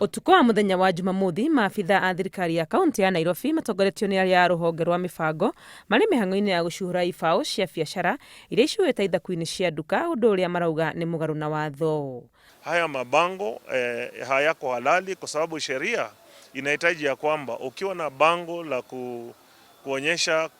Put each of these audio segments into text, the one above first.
Ũtukũ wa mũthenya wa Jumamothi, maabitha a thirikari ya kaunti ya Nairobi matongoretio nĩ arĩa a rũhonge rwa mĩbango marĩ mĩhang'o-inĩ ya gũcuhũra ibaũ cia biacara iria icuhĩte ithaku-inĩ cia nduka ũndũ ũrĩa marauga nĩ mũgarũ na watho. Haya mabango hayako halali kwa sababu sheria inahitaji ya kwamba ukiwa na bango la kuonyesha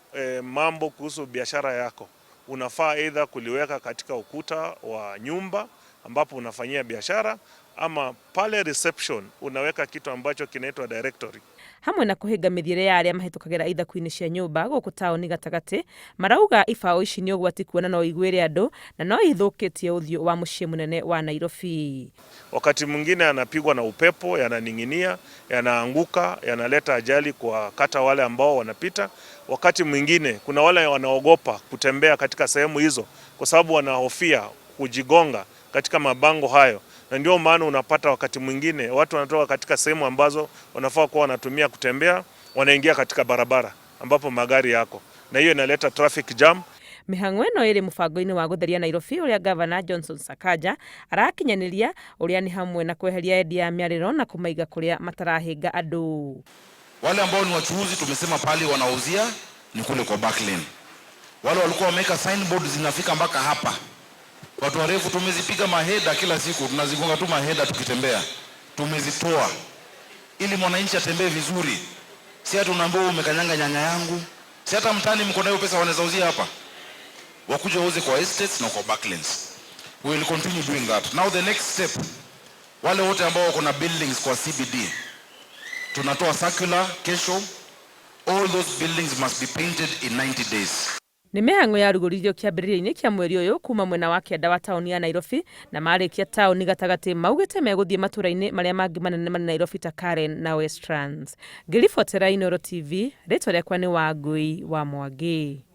mambo kuhusu biashara yako unafaa aidha kuliweka katika ukuta wa nyumba ambapo unafanyia biashara ama pale reception unaweka kitu ambacho kinaitwa directory. Hamwe na kũhĩnga mĩthiĩre ya arĩa mahĩtũkagĩra ithaku-inĩ cia nyũmba gũkũ taũni gatagatĩ, marauga ibaũ ici nĩ ũgwati kuona no igwĩre andũ na no ithũkĩtie ũthiũ wa mũciĩ mũnene wa Nairobi. Wakati mwingine yanapigwa na upepo, yananing'inia, yanaanguka, yanaleta ajali kwa kata wale ambao wanapita. Wakati mwingine kuna wale wanaogopa kutembea katika sehemu hizo kwa sababu wanahofia kujigonga katika mabango hayo, na ndio maana unapata wakati mwingine watu wanatoka katika sehemu ambazo wanafaa kuwa wanatumia kutembea, wanaingia katika barabara ambapo magari yako, na hiyo inaleta traffic jam. Mĩhang'o ĩno ĩrĩ mũbango-inĩ wa gũtheria Nairobi ũrĩa Gavana Johnson Sakaja arakinyanĩria, ũrĩa nĩ hamwe na kweheria endia a mĩarĩro na kũmaiga kũrĩa matarahĩnga andũ. Wale ambao ni wachuuzi tumesema pale wanauzia ni kule kwa back lane. Wale walikuwa wameweka signboard zinafika mpaka hapa. Watu warefu tumezipiga maheda kila siku, tunazigonga tu maheda tukitembea. Tumezitoa ili mwananchi atembee vizuri. Si hata unaambiwa umekanyanga nyanya yangu. Si hata mtaani mko nayo pesa wanaweza uzia hapa. Wakuja wauze kwa estates na kwa backlands. We will continue doing that. Now the next step, wale wote ambao wako na buildings kwa CBD, tunatoa circular kesho. All those buildings must be painted in 90 days. Nĩ mĩhang'o yarugũririo kĩambĩrĩria-inĩ kĩa mweri ũyũ kuma mwena wa kĩanda wa taũni ya Nairobi na marĩkia taũni gatagatĩ maugĩte megũthiĩ matũra-inĩ marĩa mangĩ manene marĩ Nairobi ta Karen na Westlands. Ngĩribotera Inooro TV, rĩtwa rĩakwa nĩ Wangui wa Mwangi.